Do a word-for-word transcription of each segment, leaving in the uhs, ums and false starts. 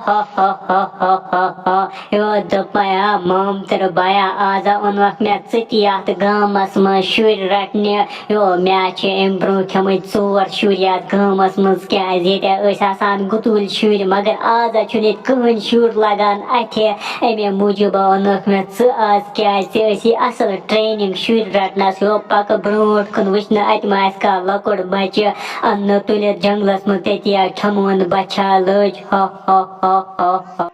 ہا ہا ہا ہا ہا ہا۔ یو دوٚپمَے ہا مامتٕر بایا، آزا اوٚنمَکھ مےٚ ژٕ تہِ یَتھ گامَس منٛز شُرۍ رَٹنہِ۔ یو مےٚ چھِ اَمہِ برٛونٛہہ کھیٚمٕتۍ ژور شُرۍ یَتھ گامَس منٛز، کیٛازِ ییٚتہِ ٲسۍ آسان گُتُلۍ شُرۍ، مگر آزا چھُنہٕ ییٚتہِ کٕہٕنۍ شُر لَگان اَتھِ۔ اَمے موٗجوٗب اوٚنُکھ مےٚ ژٕ آز، کیٛازِ ژےٚ ٲسی اَصٕل training شُرۍ رَٹنَس۔ یو پَکہٕ برٛونٛٹھ کُن، وٕچھنہٕ اَتہِ ما آسہِ کانٛہہ لۄکُٹ بَچہِ اَننہٕ تُلِتھ جنٛگلَس منٛز، تٔتی آ کھٮ۪مون بۄچھِ لٔج۔ ہا ہا ہا ہا ہا۔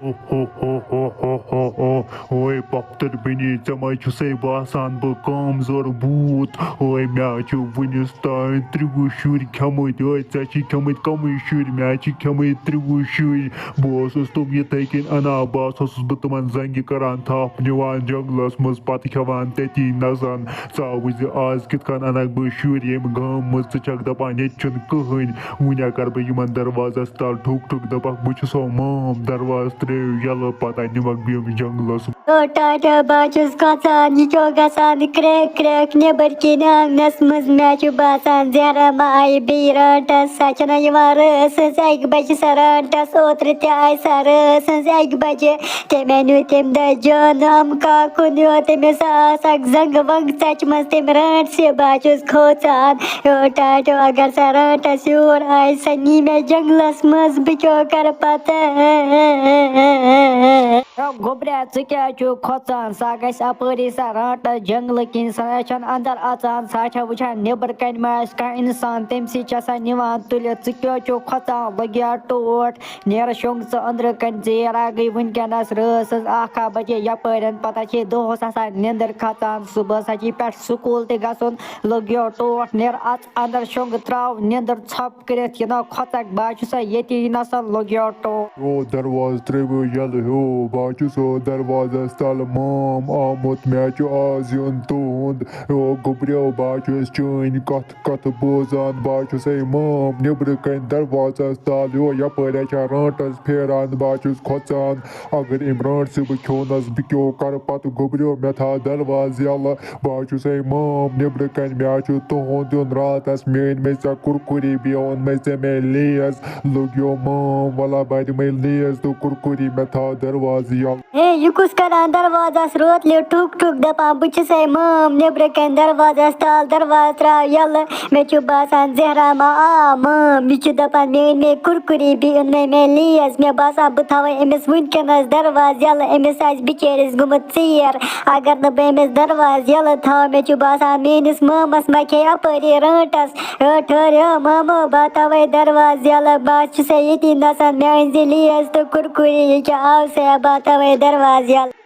اوے پۄپھتٕر بیٚنہِ، ژےٚ ما چھُسَے باسان بہٕ کمزور بوٗت؟ اوے مےٚ چھُ وُنِس تام ترٛوٚوُہ شُرۍ کھٮ۪مٕتۍ۔ اوے ژےٚ چھی کھٮ۪مٕتۍ کمٕے شُرۍ، مےٚ چھی کھٮ۪مٕتۍ ترٛوٚوُہ شُرۍ۔ بہٕ اوسُس تِم یِتھَے کٔنۍ اَنان، بہٕ ہسا اوسُس بہٕ تِمَن زنٛگہِ کران تھپھ، نِوان جنٛگلَس منٛز، پَتہٕ کھٮ۪وان تٔتی نَزَن۔ ژٕ وٕچھ زِ آز کِتھ کٔنۍ اَنَکھ بہٕ شُرۍ ییٚمہِ گامہٕ منٛز، ژٕ چھَکھ دَپان ییٚتہِ چھُنہٕ کٕہٕنۍ۔ وٕنہِ اگر بہٕ یِمَن دروازَس تَل ٹھُک ٹھُک دَپَکھ، بہٕ چھُسو مام، دروازٕ ترٛٲیِو یَلہٕ، پَتہٕ نِمَکھ بہٕ یِم جنٛگلَس۔ او ٹاٹا، بہٕ چھُس کھۄژان، یہِ چھُ گژھان کرٛٮ۪کھ کرٛٮ۪کھ نیٚبٕرۍ کِنۍ آنٛگنَس منٛز۔ مےٚ چھُ باسان زہرا ما آیہِ بیٚیہِ رانٛٹَس، سۄ چھَنہ یِوان رٲژ ہٕنٛز اَکہِ بَجہِ سۄ رانٛٹَس۔ اوترٕ تہِ آیہِ سۄ رٲژ ہٕنٛز اَکہِ بَجہِ۔ تٔمۍ أنِو تٔمۍ دۄہ جانہٕ ہم کاکُن یوت، تٔمِس ٲس اکھ زنٛگہٕ ونٛگہٕ ژچمٕژ، تٔمۍ رانٛٹ سۄ۔ بہٕ ہا چھُس کھوژان۔ یو ٹاٹو، اگر سۄ رانٛٹس یور آیہِ، سۄ نی مےٚ جنٛگلس منٛز، بہٕ کیٛاہ کرٕ پتہٕ؟ ہے گوٚبریا، ژٕ کیٛازِ چھُکھ کھۄژان؟ سۄ گژھِ اپٲری سۄ رانٛٹس جنٛگلہٕ کِنۍ، سۄ چھَنہٕ اندر اژان، سۄ چھےٚ وٕچھان نیٚبرٕ کنہِ ما آسہِ کانٛہہ انسان، تٔمۍ سٕے چھےٚ سۄ نِوان تُلِتھ۔ ژٕ کیٛازِ چھُکھ کھۄژان؟ لٔگیا ٹوٹھ؟ نیرٕ شۄنٛگ ژٕ أنٛدرٕ کنہِ ژیر، آ گٔے وٕنکیٚنس رٲژ ہٕنٛز اکھ ہا بجے یپٲرۍ، پتہٕ چھے دۄہس آسان نیٚنٛدٕر کھژان، صُبحس ہا چھے پٮ۪ٹھ سکوٗل تہِ گژھُن۔ لوٚگ یو ٹوٹھ، نیرٕ اژ اندر، شۄنٛگ ترٛاو نیٚنٛدٕر ژھۄپ کٔرِتھ، یہِ نا کھۄژکھ، بہٕ ہا چھُسے ییٚتی نسا، لوٚگ یو ٹوٹھ۔ او دروازٕ ترٛٲوِو یَلہٕ ہیو، بہٕ ہا چھُسو دروازس تل مام آمُت، مےٚ چھُ آز یُن تُہُنٛد۔ او گوٚبریو، بہٕ ہا چھُس چٲنۍ کتھ کتھ بوزان، بہٕ ہا چھُسے مام نیٚبرٕ کنہِ دروازس تل۔ یو یپٲرۍ ہا چھا رانٛٹس پھیران، بہٕ ہا چھُس کھۄژان۔ اگر أمۍ رانٛٹسہِ بہٕ کھیوٚونس، بہٕ کیٛاہ کرٕ پتہٕ؟ گوٚبریو، مےٚ تھاو دروازٕ یلہٕ، بہٕ ہا چھُسے مام نیٚبرٕ کنہِ، مےٚ ہا چھُ تُہُنٛد یُن راتس۔ مےٚ أنۍ مےٚ ژےٚ کُرکُری، بیٚیہِ اوٚن مےٚ ژےٚ مےٚ لیز۔ لوٚگ یو مام، ولہ بہٕ دِمے لیز تہٕ کُرکُری، مےٚ تھاو دروازٕ یلہٕ۔ ہے، یہِ کُس کران دروازس روتلہِ ٹھُک ٹھُک، دپان بہٕ چھسے مام نیٚبرٕ کنہِ دروازس تل، دروازٕ تراو یلہٕ۔ مےٚ چھُ باسان زہرا ما آ مام، یہِ چھُ دپان مےٚ أنۍ مےٚ کُرکُری، بیٚیہِ أنۍ مےٚ مےٚ لیز۔ مےٚ باسان بہٕ تھاوے أمِس وٕنکیٚنس دروازٕ یلہٕ، أمِس آسہِ بِچٲرِس گوٚمُت ژیر۔ اگر نہٕ بہٕ أمِس دروازٕ یلہٕ تھاوٕ، مےٚ چھُ باسان میٲنِس مامس ما کھیٚیہِ اپٲری رانٛٹس۔ ہے ٹھٔہر، ہے ماما، بہٕ تھاوے دروازٕ یلہٕ، بہٕ چھُسے ییٚتی نسان، مےٚ أنۍ زِ لیز تہٕ کُرکُری، یہِ کیٛاہ آو سا، بہٕ تھاوے دروازٕ یلہٕ۔